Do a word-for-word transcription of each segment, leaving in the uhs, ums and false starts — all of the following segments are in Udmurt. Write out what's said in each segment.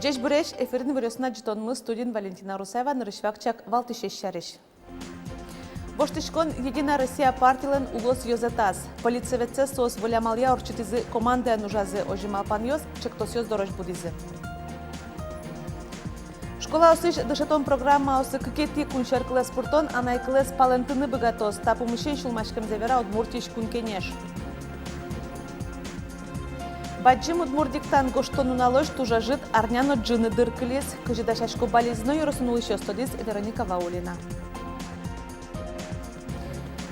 Ӟечбуресь! Эфирын «Иворъёс» но ӝытонмы, студиын Валентина Русаева. Нырысь вакчияк валтӥсез сярысь. Воштӥськон «Единая Россия» партилэн улос ёзэтаз. Политсоветсэ соос выль амалъя ортчытӥзы, командаен ужазы. Озьы малпанъёс ӵектосъёс дорозь будӥзы. Школаосысь дышетон программаосы кыкетӥ кунсьӧр кылэз пыртон анай кылэз палэнтыны быгатоз. Та пумысен сюлмаськемзэ вера Удмуртиысь Кун Кенеш. Бадӟым удмурт диктант гожтон нуналозь туж ӧжыт, арня но ӝыны дыр кылиз. Кызьы дасясько Балезино ёросын улӥсьёс, тодӥз Вероника Ваулина.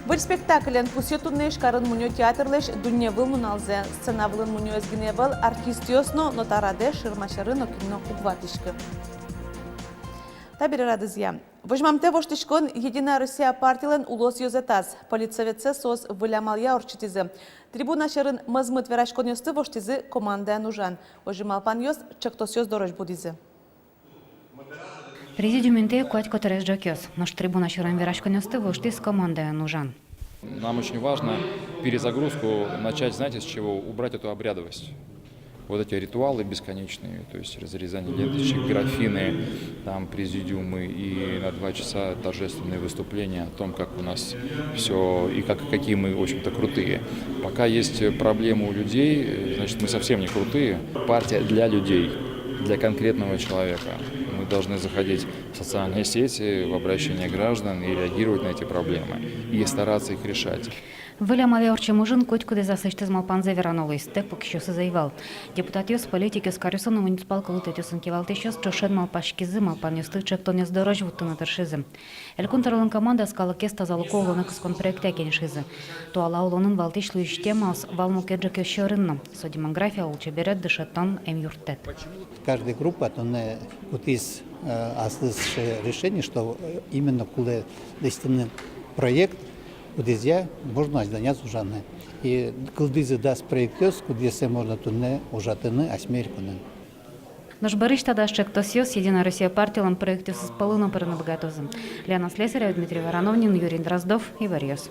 Выль спектаклен пусъё туннэ Ижкарын мунё театрлэсь дунневыл нуналзэ. Сцена вылын мунёос гинэ ӧвӧл, артистъёс но. Но та радэ ширма сьӧры нокин но уг ватӥськы. Табере радызъя. Возьмамтэ воштӥськон «Единая Россия» партилэн улос ёзэтаз. Политсоветсэ соос выль амалъя ортчытӥзы. Трибуна сьӧрын мӧзмыт вераськонъёсты воштӥзы командаен ужан. Озьы малпанъёс ӵектосъёс дорозь будӥзы. Президиум интые куать котырес ӝӧкъёс, нош трибуна сьӧрын вераськонъёсты воштӥз командаен ужан. Нам очень важно перезагрузку начать, знаете, с чего? Убрать эту обрядовость. Вот эти ритуалы бесконечные, то есть разрезание ленточек, графины, там президиумы и на два часа торжественные выступления о том, как у нас всё и как, какие мы, в общем-то, крутые. Пока есть проблемы у людей, значит, мы совсем не крутые. Партия для людей, для конкретного человека. Мы должны заходить в социальные сети, в обращения граждан и реагировать на эти проблемы, и стараться их решать. Выль амалъя ортчем ужын котькудӥз аслэсьтыз малпанзэ верано луиз, тэк пукисьёсыз ӧй вал. Депутатъёс, политикъёс, каръёсын но муниципал кылдытэтъёсын кивалтӥсьёс ӵошен малпаськизы, малпанъёсты ӵектонъёс дорозь вуттыны тыршизы. Элькун тӧролэн командаяз калыкез тазалыко улонэ кыскон проектэ кенешизы. Туала улонын валтӥсь луись темаос вал мукет ӝӧкъёс сьӧрын но. Со демография, улчеберет, дышетон, эмъюрттэт. Каждый группа туннэ кутӥз, э, аслыз ше-, решение, что, э, именно кулэ лэсьтыны проект, кудӥзъя можно азьланяз ужаны. И кылдӥзы дас проектъёс, кудъёссэ можно туннэ ужатыны асьме элькунын. Нош бӧрысь та дас ӵектосъёс «Единая Россия» партилэн проектъёсыз пӧлы но пырыны быгатозы. Лена Слесарева, Дмитрий Воронов но Юрий Дроздов, «Иворъёс».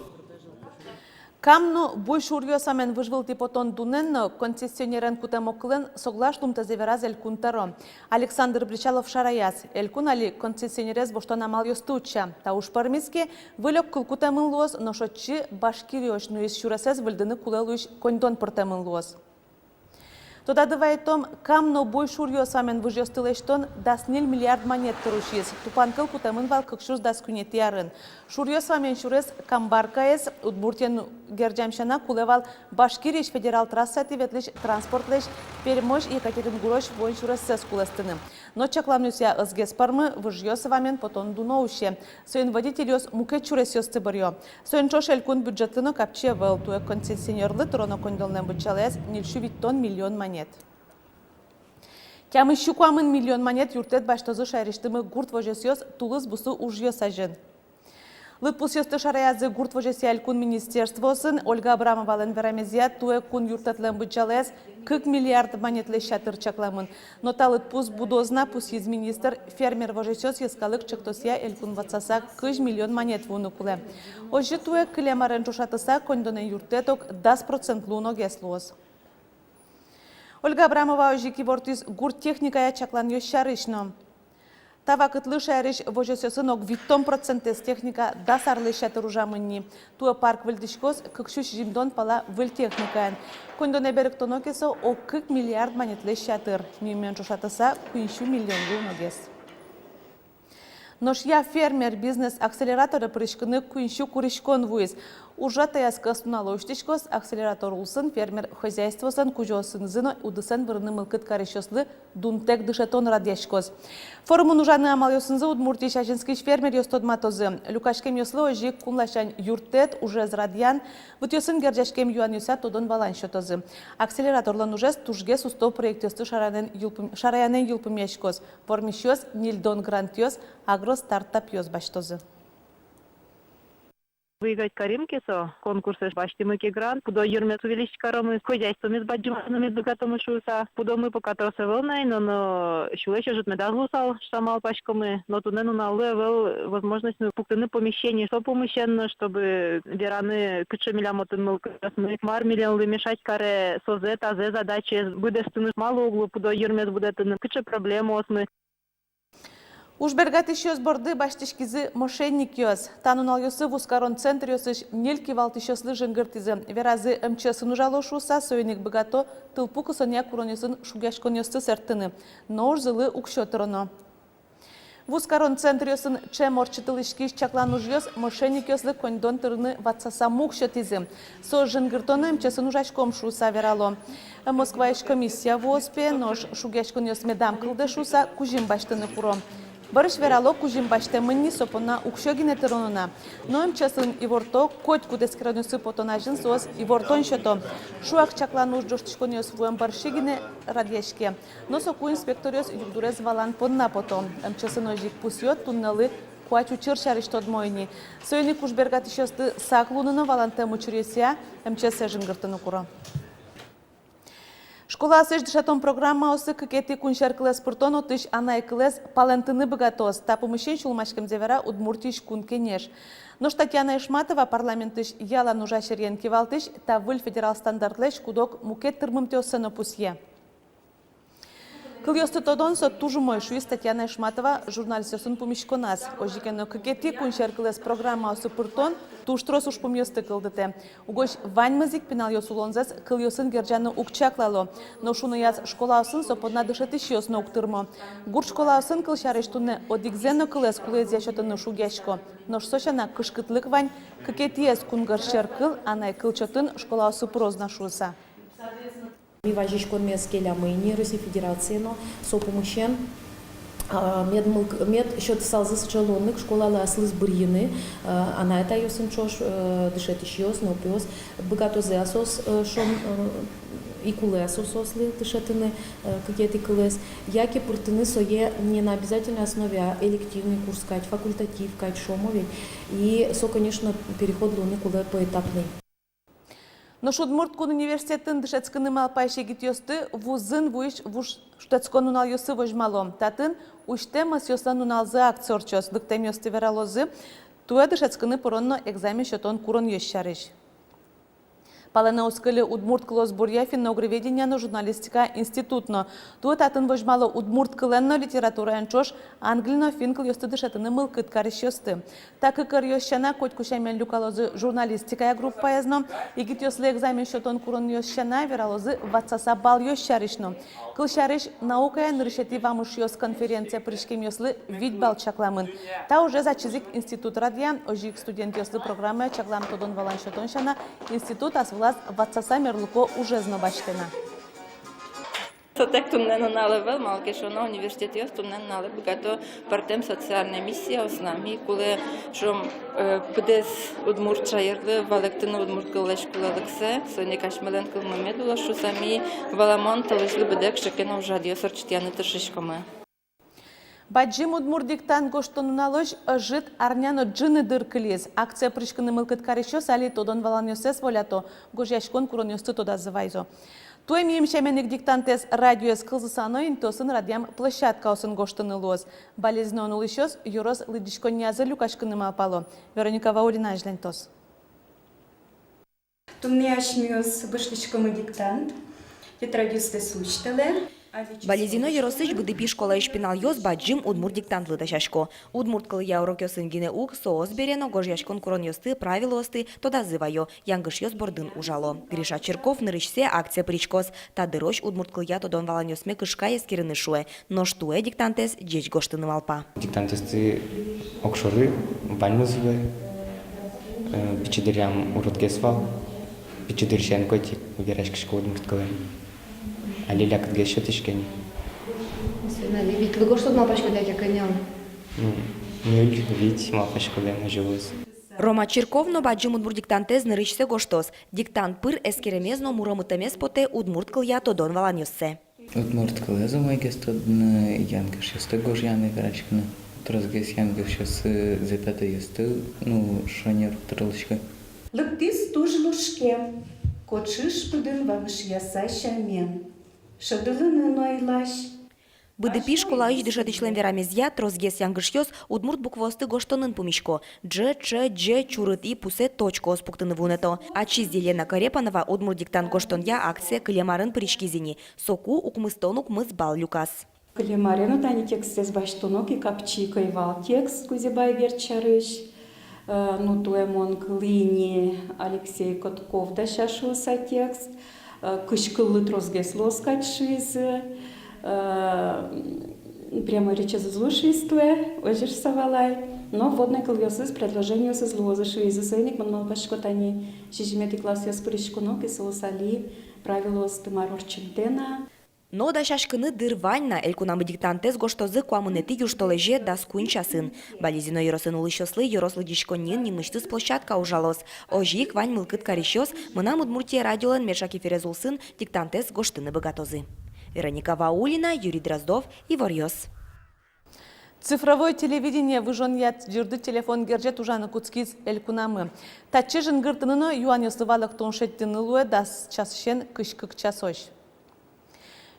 Кам но буй шуръёс вамен выж вылтӥ потон дунэн но концессионерен кутэм огкылэн соглаш луымтэзэ вераз Элькун тӧро. Александр Бречалов шараяз: элькун али концессионерез воштон амалъёсты утча. Та уж пӧрмиз ке, выль огкыл кутэмын луоз, нош отчы Башкириозь нуись сюресэз выльдыны кулэ луись коньдон пыртэмын луоз. Тодады вайытом, кам но буй шуръёс вамен выжъёсты лэсьтон дас ньыль миллиард манет тыр усиз. Тупанкыл кутэмын вал кык сюрс дас куинетӥ арын. Шуръёс вамен сюрес Камбаркаез Удмуртиен герӟам сяна кулэ вал Башкириысь федерал трассаетӥ ветлӥсь транспортлэсь Пермозь, Екатеринбургозь вуон сюрессэс кулэстыны. Но чакланъёсъя ӧз гес пӧрмы, выжъёс вамен потон дуно усе. Соин водительёс мукет сюресъёсты быръё. Соин ӵош элькун бюджетлы но капчи ӧвӧл. Туэ концессионерлы тыроно коньдонлэн быдӟалаез ньыль сю витьтон миллион манет. Тямыс сю куамын миллион манет юрттэт басьтозы шаерысьтымы гурт возёсъёс тулыс бусы ужъёс азьын. Лыдпусъёсты шараязы гурт возёсъя элькун министерствоосын. Ольга Абрамовалэн верамезъя, туэ кун юрттэтлэн быдӟалаез кык миллиард манетлэсь ятыр чакламын. Но та лыдпус будоз на, пусйиз министр. Фермер возёсъёс йӧскалык ӵектосъя элькун ватсаса кызь миллион манет вуыны кулэ. Озьы туэ кылем арен ӵошатыса коньдонэн юрттэт ог дас процентлы уногес луоз. Ольга Абрамова озьы ик ивортӥз гурт техникая чакланъёс сярысь но. Та вакытлы шаерысь возёсъёсын ог витьтон процентэз техника дас арлэсь ятыр ужамын ни. Туэ парк выльдӥськоз кык сю сизьымдон пала выль техникаен. Коньдонэ берыктоно ке, со ог кык миллиард манетлэсь ятыр, мимален ӵошатыса куинь сю миллионлы уногес. Нош я фермер бизнес-акселераторе пыриськыны куинь сю куриськон вуиз. Ужрад таяз кӧснунал усьтӥськоз. Акселератор улсын фермер хозяйствоослэн кузёосынызы но удысэн вырыны мылкыд карисьёслы дунтэк дышетон радъяськоз. Форумын ужаны амалъёсынызы Удмуртиысь азинскись фермеръёс тодматозы. Люкаськемъёслы озьы ик кун ласянь юрттэт, ужез радъян, вытъёсын герӟаськем юанъёсъя тодон-валан сётозы. Акселераторлэн ужез тужгес усто проектъёсты шараянэн йылпум-, шараянэн йылпумъяськоз. Вормисьёс ньыльдон грантъёс, агростартапъёс басьтозы. Выиграть карим ке со конкурсэз, басьтӥмы ке грант, пудо йырмес увеличить каромы, хозяйствомес бадӟыматыны мед быгатомы шуыса. Пудомы пока трос ӧвӧл на ай, но, но сюлэсь ӧжыт медаз луысал, шуса малпаськомы. Но туннэ нуналлы ӧвӧл возможностьмы пуктыны помещение со пумысен но, чтобы вераны, кыӵе милям отын мылкыдъёсмы, мар милемлы мешать каре созэ-тазэ задачаез быдэстыны, малы уг луы пудо йырмес будэтыны, кыӵе проблемаосмы. Ужбергатӥсьёс борды басьтӥськизы мошенникъёс. Та нуналъёсы вузкарон центръёсысь ньыль кивалтӥсьёслы жингыртӥзы. Веразы, МЧС-ын ужало шуыса, соин ик быгато тылпу кысонъя куронъёсын шугъяськонъёсты сэрттыны. Но ужзылы уксё тыроно. Вузкарон центръёсын ӵем ортчытылӥськись чаклан ужъёс мошенникъёслы коньдон тырыны ватсаса муг сётӥзы. Соос жингырто но МЧС-ын ужаськом шуыса верало. Москваысь комиссия вуоз пе, нош шугъяськонъёс медам кылдэ шуыса кузьым басьтыны куро. Бӧрысь верало, кузьым басьтэмын ни, со понна уксё гинэ тыроно на. Но МЧС-ын иворто, котькуд эскеронъёсы потон азьын соос ивортон сёто. Шуак, чаклан уж ӝожтӥськонъёс вуэм бӧрсьы гинэ радъяське. Но соку инспекторъёс югдурез валан понна пото. МЧС-ын озьы ик пусъё, туннэлы куать учыр сярысь тодмо ини. Соин ик ужбергатӥсьёсты сак луыны но валантэм учыръёсъя МЧС-э жингыртыны куро. Школаосысь дышетон программаосы кыкетӥ кунсьӧр кылэз пыртон отысь анай кылэз палэнтыны быгатоз. Та пумысен сюлмаськемзэ вера Удмуртиысь Кун Кенеш. Нош Татьяна Ишматова, парламентысь ялан ужась ӧръен кивалтӥсь, та выль федерал стандартлэсь куд-ог мукет тырмымтэоссэ но пусъе. Кылъёсты тодон со туж умой, шуиз Татьяна Ишматова журналистъёсын пумиськоназ. Озьы ке но, кыкетӥ кунсьӧр кылэз программаосы пыртон туж трос ужпумъёсты кылдытэ. Угось ваньмыз ик пиналъёс улонзэс кылъёсын герӟаны уг чаклало. Нош унояз школаосын со понна дышетӥсьёс но уг тырмо. Гурт школаосын, кылсярысь, туннэ одӥгзэ но кылэз кулэезъя сётыны шугъясько. Нош со сяна кышкытлык вань: кыкетӥез кунгож сьӧр кыл анай кыл чотын школаосы пыроз на шуыса. Ми вазиськонмес келямы ини Россия Федерацие но, со пумысен, а, мед мылк-, мед сётысалзы сыӵе луонлык школалы аслыз бырйыны, а, анай-атайёсын ӵош, э, дышетӥсьёс, нылпиос, быгатозы-а соос, э, шуом, э, и кулэ-а со соослы дышетыны, э, кыкетӥ кылэз, яке пыртыны сое не на обязательной основе, а элективный курс кадь, факультатив кадь, шуом ведь. И со, конечно, переход луыны кулэ поэтапный. Нош Удмурт кун университетын дышетскыны малпась егитъёсты вузын вуись вуж шутэтскон нуналъёсы возьмало. Татын «Усьтэм ӧсъёслэн нуналзы» акция ортчоз. Лыктэмъёсты вералозы туэ дышетскыны пырон но экзамен сётон куронъёс сярысь. Палэнэ уз кыльы удмурт кылосбуръя, финно-угроведения но журналистика институт но. Туэ татын возьмало удмурт кылэн но литератураен ӵош англи но финн кылъёсты дышетыны мылкыд карисьёсты. Та кык ӧръёс сяна котьку сямен люкалозы журналистикая группаез но. Егитъёслы экзамен сётон куронъёс сяна вералозы ватсаса балъёс сярысь но. Кылсярысь, наукая нырысетӥ вамышъёс конференцие пыриськемъёслы вить балл чакламын. Та ужез ачиз ик институт радъя. Озьы ик студентъёслы программая чаклам тодон-валан сётон сяна институт ас вылаз ватсаса мерлыко ужез но басьтэ на. Сотэк туннэ нунал ӧвӧл, малы ке шуоно университетъёс туннэ нуналэ быгато пӧртэм социальной миссиос но. Ми кулэ, шуом, э, быдэс удмурт шаерлы валэктыны удмурт кыллэсь кулэлыксэ, соин ик асьмелэн кылмы мед улоз шуыса, ми валамон, толэзьлы быдэ кыӵе ке но ужрадъёс ортчытъяны тыршиськомы. Бадӟым удмурт диктант гожтон нуналозь ӧжыт арня но ӝыны дыр кылиз. Акцие пыриськыны мылкыд карисьёс али тодон-валанъёссэс волято, гожъяськон куронъёсты тодазы вайзо. Туэ миым сямен ик диктантэз радиоез кылзыса но интыосын радъям площадкаосын гожтыны луоз. Балезиноын улӥсьёс ёрос лыдӟиськонниязы люкаськыны малпало. Вероника Ваулина азьланьтоз. Туннэ асьмеос гожтӥськомы диктант, тетрадьёстэс усьтэлэ. Балезино ёросысь Быдыпи школаысь пиналъёс бадӟым удмурт диктантлы дасясько. Удмурт кылъя урокъёсын гинэ уг, соос бере но гожъяськон куронъёсты, правилоосты тодазы вайо, янгышъёс бордын ужало. Гриша Чирков нырысьсэ акцие пыриськоз. Та дырозь удмурт кылъя тодон-валанъёсме кышкай эскерыны, шуэ. Нош туэ диктантэз ӟеч гожтыны малпа. Диктантэз огшоры, ваньмыз луэ, э, пичи дыръям уродгес вал, пичи дырысен котьку вераськисько удмурт кылын. Али лякытгес сётӥське ни. Соин али витьлы гожтод малпаськод яке кӧня? Ну, ньыль, вить малпасько, луэ но ӟылыз. Рома Чирков но бадӟым удмурт диктантэз нырысьсэ гожтоз. Диктант пыр эскеремез но муромытэмез потэ удмурт кылъя тодон-валанъёссэ. Удмурт кылэз умойгес тодыны, янгышъёстэк гожъяны, вераськыны. Тросгес янгышъёсы запятойёсты, ну, шонер уг тырылӥськы. Лыктӥз туж лушкем, кочыш пыдын вамышъяса сямен. Шӧдылыны но ӧй лась. Быдыпи школаысь дышетӥсьлэн верамезъя, тросгес янгышъёс удмурт букваосты гожтонын пумисько. Дж, ч, дз, чурыт и пусэ точкаос пуктыны вунэто. Ачиз Елена Корепанова удмурт диктант гожтонъя акцие кылем арын пыриськиз ини. Соку укмыстон укмыс балл люказ. Кылем аре но тани текстэз басьтоно ке, капчи ик ӧй вал текст Кузебай Герд сярысь. Э, ну, туэ мон кылӥ ини Алексей Котков дася шуыса текст. Э, кызь кыллы тросгес луоз кадь шуизы. Э, прямой речез уз лу шуиз туэ, озьы шуыса валай. Но вводной кылъёсыз, предложениосыз луозы шуизы. Соин ик мон малпасько, тани сизьыметӥ классъёс пыриськоно ке, соос али правилоосты мар ортчытэ на. Но дасяськыны дыр вань на. Элькунамы диктантэз гожтозы куамынэтӥ южтолэзе дас куинь часын. Балезино ёросын улӥсьёслы ёрос лыдӟиськонниын нимысьтыз площадка ужалоз. Озьы ик вань мылкыд карисьёс «Мынам Удмуртие» радиолэн меӵак эфирез улсын диктантэз гожтыны быгатозы. Вероника Ваулина, Юрий Дроздов, «Иворъёс». Цифровой телевидение выжонъя ӟырдыт телефон герӟет ужаны кутскиз элькунамы. Татчы жингыртыны но юанъёслы валэктон шедьтыны луэ дас часысен кызь кык часозь.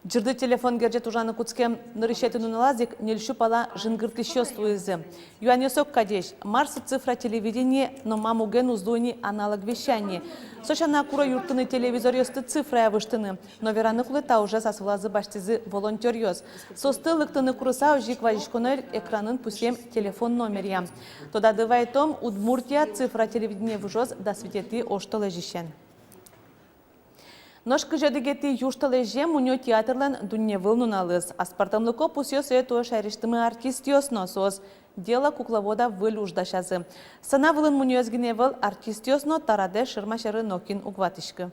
Ӟырдыт телефон герӟет ужаны кутскем нырысетӥ нуналаз ик ньыльсю пала жингыртӥсьёс луизы. Юанъёс огкадесь: мар со цифра телевидение но ма муген уз луы ни аналог вещание? Со сяна, куро юрттыны телевизоръёсты цифрае выжтыны. Но вераны кулэ, та ужез ас вылазы басьтӥзы волонтёръёс. Соосты лыктыны курыса, озьы ик вазиськоно ик экранын пусъем телефон номеръя. Тодады вайтом, Удмуртия цифра телевидение выжоз дас витетӥ оштолэзьысен. Нош кызь одӥгетӥ южтолэзе мунё театрлэн дунневыл нуналыз. Аспӧртэмлыко пусъё сое туэ шаерысьтымы артистъёс но. Соос «Дело кукловода» выль уж дасязы. Сцена вылын мунёос гинэ ӧвӧл, артистъёс но, та радэ ширма сьӧры нокин уг ватӥськы.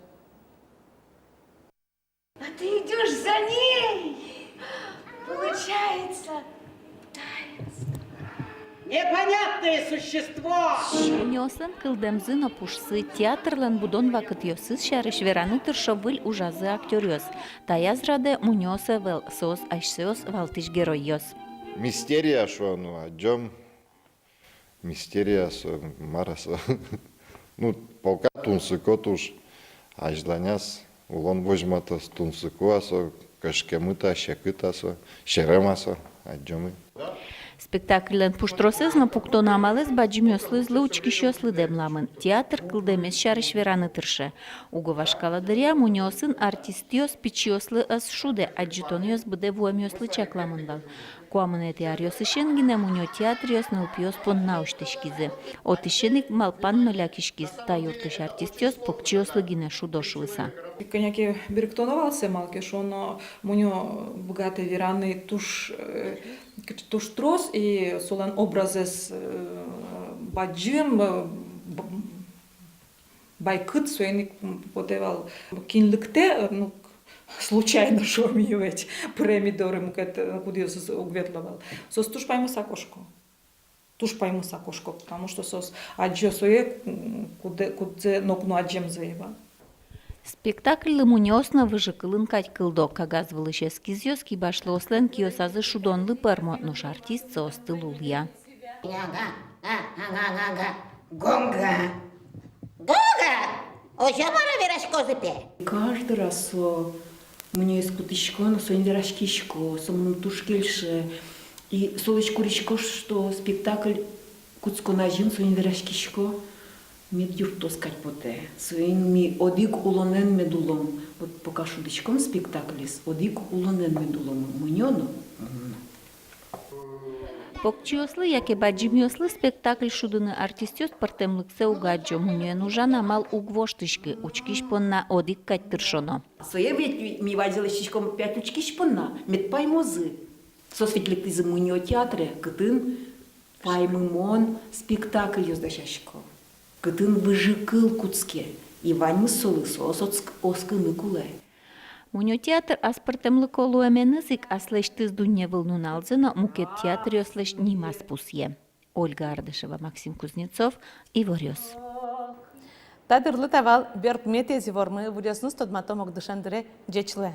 А ты идёшь за ней! Получается, таинство. Непонятное существо! Мунёослэн кылдэмзы но пушсы, театрлэн будон вакытъёсыз сярысь вераны тыршо выль ужазы актёръёс. Таяз радэ мунёос ӧвӧл, соос асьсэос валтӥсь геройёс. Мистерия шуо, ну, адӟом. Мистерия со, мар-а со. Ну, пока тунсыко туж, азьланяз улон возьматоз, тунсыко-а со, кышкемыт-а, секыт-а со, серем-а со, адӟомы. Спектакльлэн пуштросэз но пуктон амалэз бадӟымъёслы ӧз лу, учкисьёслы дэмламын. Театр кылдэмез сярысь вераны тырше. Уго вашкала дыръя мунёосын артистъёс пичиослы ӧз шудэ, адӟытонъёс быдэ вуэмъёслы чакламын вал. Куамынэтӥ аръёсысен гинэ мунё театръёс нылпиос понна усьтӥськизы. Отысен ик малпан но лякиськиз: та юртысь артистъёс покчиослы гинэ шудо шуыса. Кӧня ке берыктоно вал сое, малы ке шуоно, мунё быгатэ вераны туж, э, туж трос, и солэн образэз, э, бадӟым, э, б-, байкыт. Соин ик, м, потэ вал, кин лыктэ, ну, случайно, шуом, ини ведь, пыре ми доры мукет, э, кудъёсыз уг ветло вал. Соос туж паймыса кошко. Туж паймыса кошко, потому что соос адӟо сое, м, кудэ-, кудзэ ноку но адӟемзы ӧй вал. Спектакльлы мунёос но выжыкылын кадь кылдо. Кагаз вылысь эскизъёс кибашлыослэн киосазы шудонлы пӧрмо, нош артист соосты лулъя. Ага, а, ага, ага, ага. Гонга. Гонга! Озьы мар-а вераськозы, пе? Каждый раз со мунёез кутӥсько но соин вераськисько, со мыным туж кельше. И солэсь курисько, что спектакль кутскон азьын соин вераськисько, мед юрттоз кадь потэ. Соин ми одӥг улонэн мед улом. Вот пока шудӥськом спектаклез, одӥг улонэн мед улом, мунё но, мунё но. Покчиослы яке бадӟымъёслы спектакль шудыны артистъёс пӧртэмлыксэ уг адӟо, мунёен ужан амал уг воштӥськы, учкись понна одӥг кадь тыршоно. Сое ведь ми ваньзэ лэсьтӥськом опять учкись понна, мед паймозы. Соос ведь лыктӥзы мунё театре, кытын паймымон спектакльёс дасясько, кытын выжыкыл кутске, и ваньмыз солы соос оск-, оскыны кулэ. Мунё театр аспӧртэмлыко луэменыз ик аслэсьтыз дунневыл нуналзэ но мукет театръёслэсь нимаз пусъе. Ольга Ардашева, Максим Кузнецов, «Иворъёс». Та дырлы та вал берпуметӥез ивормы. Выльёсыныз тодматом ик дышем дыре. Ӟеч луэ.